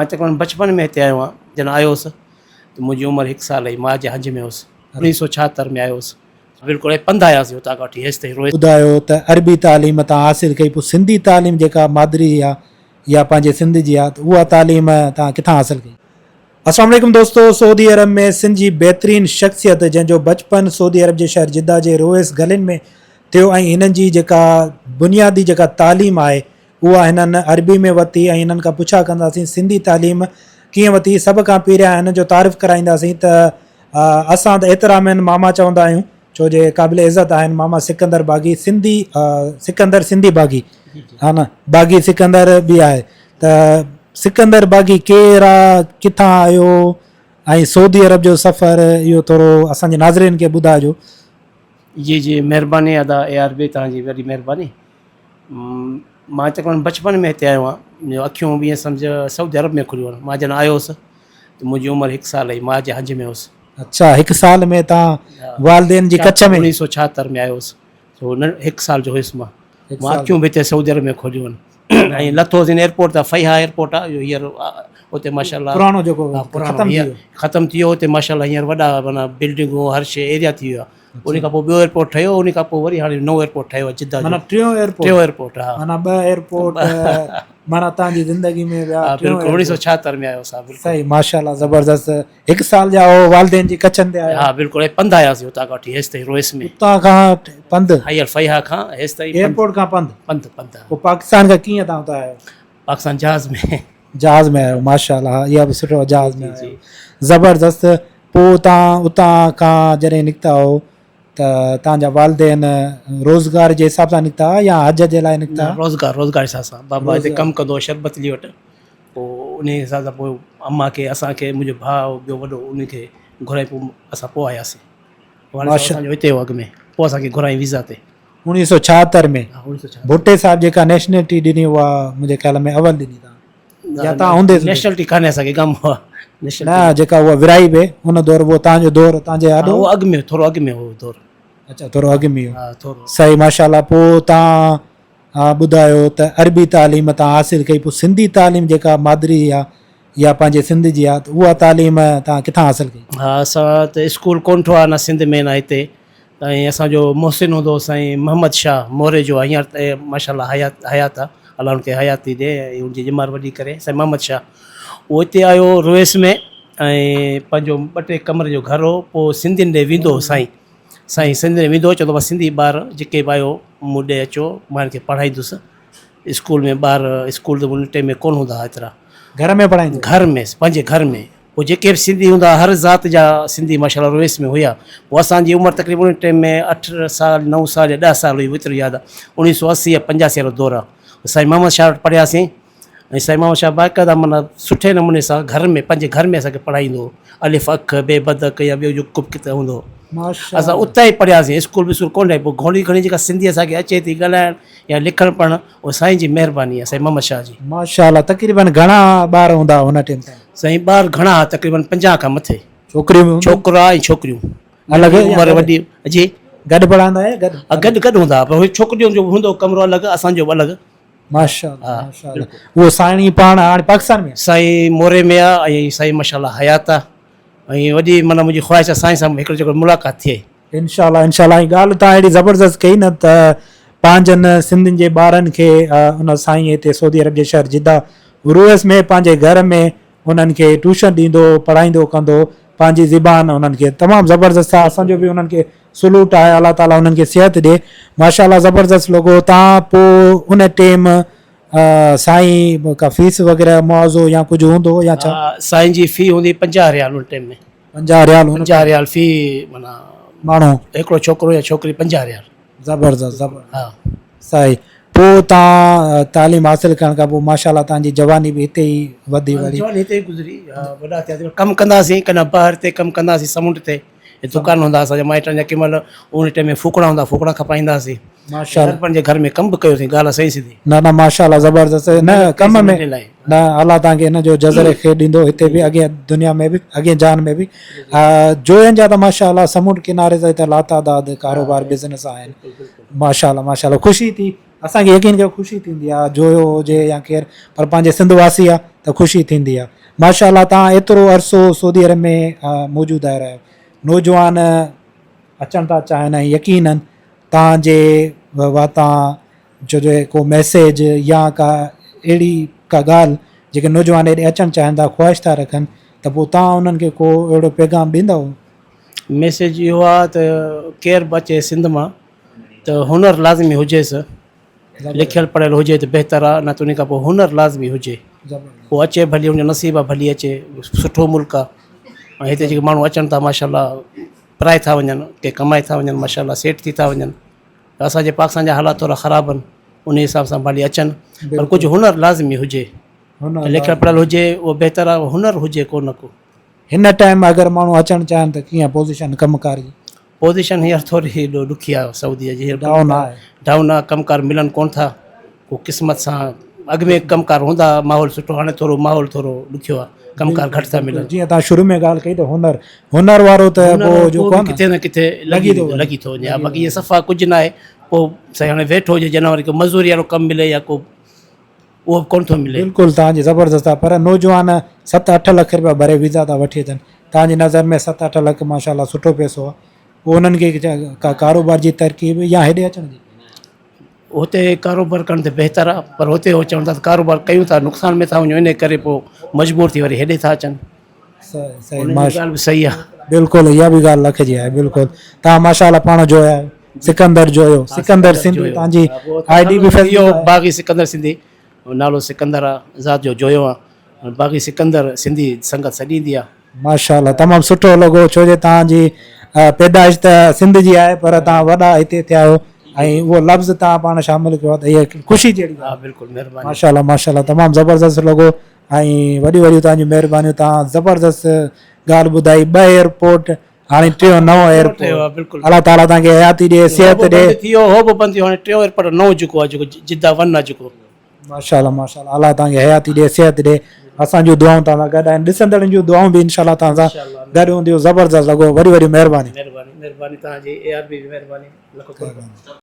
مان تقريبن بچپن ۾ هتي آيو آهيان جڏهن آيو هوس ته منهنجي عمر هڪ سال هئي ماء جي هنج ۾ هوس اوڻيهه سو ڇاهتر ۾ آيو هوس بلڪل ۽ پنڌ آياسين اتان کان وٺي هيستائين روز. ٻڌايو ته عربي تعليم تان حاصل ڪئي پوء سنڌي تعليم جيڪا مادري آ يا پنهنجي سنڌ جي آ ته اها تعليم تان ڪٿان حاصل ڪئي. السلام عليڪم دوستو سعودي عرب ۾ سنڌ جي بهترين شخصيت جنهن جو بچپن سعودي عرب جي شهر جده جي رويس گلين ۾ ٿيو ۽ هنن جي جيڪا بنيادي جيڪا تعليم آهي اها هنن عربي ۾ ورتي ۽ هنن کان پڇا ڪنداسين سنڌي تعليم ڪيئن ورتي سڀ کان پهريان هنن جو تعارف ڪرائينداسين ته اسان ته احترامين ماما چوندا آهيون ڇو جي قابل عزت آهن ماما سڪندر باغي سنڌي سڪندر سنڌي باغي ها نه باغي سڪندر به آهي ته سڪندر باغي ڪير آ ڪٿان آيو ۽ سعودي عرب جو سفر اهو ٿورو اسان جي ناظرين کي ٻڌائجو. جي جي مهرباني ادا اي آر بي توهان جي وڏي مهرباني. مان تقريبن بچپن ۾ هتي آيو آهيان منهنجون اکيون به ائين سمجهه سعودي عرب ۾ کليون آهن مان جڏهن آيو هوس ته منهنجي عمر هڪ سال هئي ماء جي هنج ۾ هوس. اڇا هڪ سال ۾ تان والدين جي ڪڇ ۾. اوڻيهه سو ڇاهتر ۾ آيو هوس سو هڪ سال جو هيس مان مان اکيون به هتي سعودي عرب ۾ کوليون آهن ۽ لٿو هوس هن ايئرپورٽ تان فيحا ايئرپورٽ آهي اهو هينئر اتي ماشاء الله پراڻو جيڪو ختم ٿي ويو ختم ٿي ويو اتي ماشاء الله هينئر وڏا معنيٰ بلڊنگون هر شي ايريا ٿي ويو آهي ان کان پوء ٻيو ايئرپورٽ ٺهيو ان کان پوء وري هاڻي نئون ايئرپورٽ ٺهيو آهي جده جو معنيٰ ٽيون ايئرپورٽ ٽيون ايئرپورٽ ها معنيٰ ٻه ايئرپورٽ معنيٰ تان جي زندگي ۾ ويا ها بلڪل اوڻيهه سو ڇاهتر ۾ آيو صاحب بلڪل صحيح ماشاءالله زبردست هڪ سال جا هو والدين جي ڪڇن تي آيا ها بلڪل ۽ پنڌ آياسين اتان کان وٺي هيستائين رويس ۾ اتان کان پنڌ هينئر فيحا کان هيستائين ايئرپورٽ کان پنڌ پنڌ پنڌ پوء پاڪستان کان ڪيئن تان اتان آيو پاڪستان جهاز ۾ جهاز ۾ آيو ماشاءالله ها اها به سٺو جهاز ۾ آيو زبردست پوء تان اتان کان جڏهن نڪتا هو ته تان جا والدين روزگار جي حساب سان نڪتا يا حج جي لاء نڪتا؟ روزگار روزگار حساب سان بابا هتي ڪم ڪندو هو شربت علي وٽ پوء انهي حساب سان پوء امان کي اسان کي منهنجو ڀاء هو ٻيو وڏو ان کي گهرائي پوء اسان پوء آياسين والد صاحب اسان جو هتي هو اڳ ۾ پوء اسان کي گهرائين ويزا تي. اوڻيهه سو ڇاهتر ۾ ڀٽي صاحب جيڪا نيشنلٽي ڏني اها منهنجي خيال ۾ اول ڏني تان يا تان هوندي نيشنلٽي ڪانه اسان کي گم هئا نه جيڪا اها ورائي به ان دور اهو تان جو دور تان جي آڏو اهو اڳ ۾ ٿورو اڳ ۾ هو دور. اچا ٿورو اڳ ۾ هو ها ٿورو. صحيح ماشاءالله پوء تان ٻڌايو ته عربي تعليم تان حاصل ڪئي پوء سنڌي تعليم جيڪا مادري آ يا پنهنجي سنڌ جي آ ته اها تعليم تان ڪٿان حاصل ڪئي؟ ها اسان ته اسڪول ڪونه ٺهيو آ نه سنڌ ۾ نه هتي ۽ اسان جو محسن هوندو هو سائين محمد شاهه موري جو هينئر ته ماشاء الله حيات حيات آ الله ان کي حياتي ڏي ۽ ان جي ڄمار وڏي ڪري سائين محمد شاهه اهو هتي آيو رويس ۾ ۽ پنهنجو ٻه ٽي ڪمري جو گهر هو پوء سنڌين ڏي ويندو هو سائين سائين سنڌين ڏي ويندو هو چوندو هو سنڌي ٻار جيڪي به آهيو مون ڏي اچو مان هن کي پڙهائيندس اسڪول ۾ ٻار اسڪول ته ان ٽيم ۾ ڪونه هوندا هئا ايترا گهر ۾ پڙهائيندو هو گهر ۾ پنهنجي گهر ۾ پوء جيڪي به سنڌي هوندا هئا هر ذات جا سنڌي ماشاء الله رويس ۾ هيا پوء اسان جي عمر تقريبن ان ٽيم ۾ اٺ سال نو سال يا ڏهه سال هئي ايترو ياد آهي اوڻيهه سو اسي يا پنجاسي وارو دور آهي سائين محمد شاهه وٽ پڙهياسين ۽ سائين محمد شاهه باقاعده معنيٰ سٺي نموني سان گهر ۾ پنهنجي گهر ۾ اسان کي پڙهائيندو هو الف اک بي بدڪ يا ٻيو جيڪو به ڪتاب هوندو هو اسان اتان ئي پڙهياسين اسڪول وسڪول ڪونه پوء گهڻي گهڻي جيڪا سنڌي اسان کي اچي ٿي ڳالهائڻ يا لکڻ پڙهڻ اهو سائين جي مهرباني آهي سائين محمد شاهه جي. ماشاءالله تقريبن گهڻا ٻار هوندا هئا ان ٽيم تائين؟ سائين ٻار گهڻا ها تقريبن 50 کان مٿي. ڇوڪريون به هونديون؟ ڇوڪرا ۽ ڇوڪريون. الڳ يا عمر گڏ؟ وڏي جي. گڏ پڙهندا يا گڏ؟ ها گڏ گڏ هوندا ها پر ڇوڪرين جو هوندو ڪمرو الڳ اسان جو به الڳ. ماشاءالله ماشاءالله اهو سائين پاڻ هاڻي پاڪستان ۾ آهي؟ سائين موري ۾ آهي ۽ سائين ماشاءالله حيات آهي ۽ وڏي معنيٰ منهنجي خواهش آهي سائين سان هڪڙو جيڪو ملاقات ٿئي. انشاء الله انشاء الله ۽ ڳالهه تان اهڙي زبردست ڪئي نه ته پنهنجن سنڌين جي ٻارن کي ان سائين هتي سعودي عرب جي شهر جده روئس ۾ پنهنجي گهر ۾ انهن کي ٽيوشن ڏيندو پڙهائيندو ڪندو پنهنجي زبان انهن کي تمام زبردست آهي اسان جو به انهن کي سلوٽ آهي الله تعالي انهن کي صحت ڏي ماشاء الله زبردست لڳو تان پوء ان ٽيم سائين ڪا فيس وغيره معاوضو يا ڪجهه هوندو يا ڇا؟ سائين جي في هوندي 50 ريال ان ٽيم ۾. 50 ريال هن 50 ريال في معنيٰ ماڻهو هڪڙو ڇوڪرو يا ڇوڪري 50 ريال. زبردست زبردست ها صحيح پوء تان تعليم حاصل ڪرڻ کان پوء ماشاء الله تان جي جواني به هتي ئي وڌي وڙهي. جواني هتي ئي گذري وڏا ٿياسين ڪم ڪنداسين ڪڏهن بحر تي ڪم ڪنداسين سمنڊ تي. دڪان هوندا اسان جا مائٽن جا ڪنهن مهل ان ٽائيم ۾ ڦوڪڻا هوندا ڦوڪڻا کپائيندا هئاسين ماشاءالله پنهنجي گهر ۾ ڪم به ڪيوسين ڳالهه صحيح سڌي. نه نه ماشاءالله زبردست نه ڪم ۾ نه الله توهان کي ان جو جزر خير ڏيندو هتي به اڳين دنيا ۾ به اڳين جهان ۾ به جوين جا ته ماشاءالله سمنڊ ڪناري تي ته لاتعداد ڪاروبار بزنس آهن ماشاءالله ماشاءالله خوشي ٿي اسان کي يقين ڪيو خوشي ٿيندي آهي جويو هجي يا ڪير پر پنهنجي سنڌ واسي آهي. ته خوشي ٿيندي آهي ماشاء الله توهان ايترو عرصو سعودي عرب ۾ موجود آهيو نوجوان اچڻ ٿا چاهين ۽ يقينن توهان جي واتان جو ڪو ميسيج يا ڪا اهڙي ڪا ڳالهه جيڪي نوجوان هيڏي اچڻ چاهين ٿا خواهش ٿا رکن ته پوء توهان انهن کي ڪو اهڙو پيغام ڏيندؤ؟ ميسيج اهو آهي ته ڪير به اچي سنڌ مان ته هنر لازمي هجيس لکيل پڙهيل هجي ته بهتر آهي نه ته ان کان پوء هنر لازمي هجي پوء اچي ڀلي ان جو نصيب آهي ڀلي اچي سٺو ملڪ آهي ۽ هتي جيڪي ماڻهو اچن ٿا ماشاء الله پرائي ٿا وڃن ڪي ڪمائي ٿا وڃن ماشاء الله سيٽ ٿي ٿا وڃن ته اسان جي پاڪستان جا حالات ٿورا خراب آهن ان حساب سان ڀلي اچن پر ڪجهه هنر لازمي هجي لکيل پڙهيل هجي اهو بهتر آهي هنر هجي ڪو نه ڪو. هن ٽائيم اگر ماڻهو اچڻ چاهن ته ڪيئن پوزيشن ڪم ڪار جي؟ پوزيشن هينئر ٿوري ڏکي آهي سعودي جي هينئر ڊائون آهي. ڊائون آهي ڪم ڪار ملن ڪون ٿا ڪو قسمت سان اڳ ۾ ڪم ڪار هوندا ها ماحول سٺو هاڻي ٿورو ماحول ٿورو ڏکيو آهي ڪم ڪار گهٽ ٿا ملن. جيئن توهان شروع ۾ ڳالهه ڪئي ته هنر هنر وارو ته پوء جو ڪون ڪٿي نه ڪٿي لڳي ٿو لڳي ٿو وڃي باقي ائين صفا ڪجهه نه آهي پوء سائين هاڻي ويٺو هجي جنور ڪو مزوري وارو ڪم ملي يا ڪو اهو به ڪونه ٿو ملي. بلڪل توهان جي زبردست آ پر نوجوان ست اٺ لک رپيا ڀري ويزا ٿا وٺي اچن توهان جي نظر ۾ ست اٺ لک ماشاء الله سٺو پئسو آ پوء انهن کي ڪا ڪاروبار جي ترڪيب يا هيڏي اچڻ جي. هتي ڪاروبار ڪرڻ ته بهتر آ پر هتي هو چون ٿا ته ڪاروبار ڪيون ٿا نقصان ۾ ٿا وڃون انهي ڪري پوء مجبور ٿي وري هيڏي ٿا اچن. صحيح انهن جي ڳالهه به صحيح آ. بلڪل اها به ڳالهه لک جي آهي بلڪل توهان ماشاء الله پاڻ جويا آهيو سڪندر جويو سڪندر سنڌي توهان جي I D به فيس اهو باغي سڪندر سنڌي نالو سڪندر آ ذات جو جويو آ باغي سڪندر سنڌي سنگت سڏيندي آ. ماشاء الله تمام سٺو لڳو ڇو جي توهان جي پيدائش ته سنڌ جي آهي پر توهان وڏا هتي ٿيا آهيو ۽ اهو لفظ توهان پاڻ شامل ڪيو آهي ته اها خوشي جهڙي ڳالهه آهي بلڪل مهرباني ماشاء الله ماشاء الله تمام زبردست لڳو ۽ وڏيون وڏيون توهان جون مهربانيون توهان زبردست ڳالهه ٻڌائي ٻه ايئرپورٽ هاڻي ٽيون نئون ايئرپورٽ الله تعالي توهان کي حياتي ڏي صحت ڏي ٿي ويو هو به بند ٿي ويو هاڻي ٽيون ايئرپورٽ نئون جيڪو آهي جيڪو جده ون آهي جيڪو ماشاءالله ماشاءالله الله توهان کي حياتي ڏي صحت ڏي اسان جون دعائون توهان سان گڏ آهن ڏسندڙن جون دعائون به انشاءالله توهان سان گڏ هونديون زبردست لڳو وڏيون وڏيون مهربانيون مهرباني مهرباني توهان جي اي آر بي جي مهرباني لک قرب.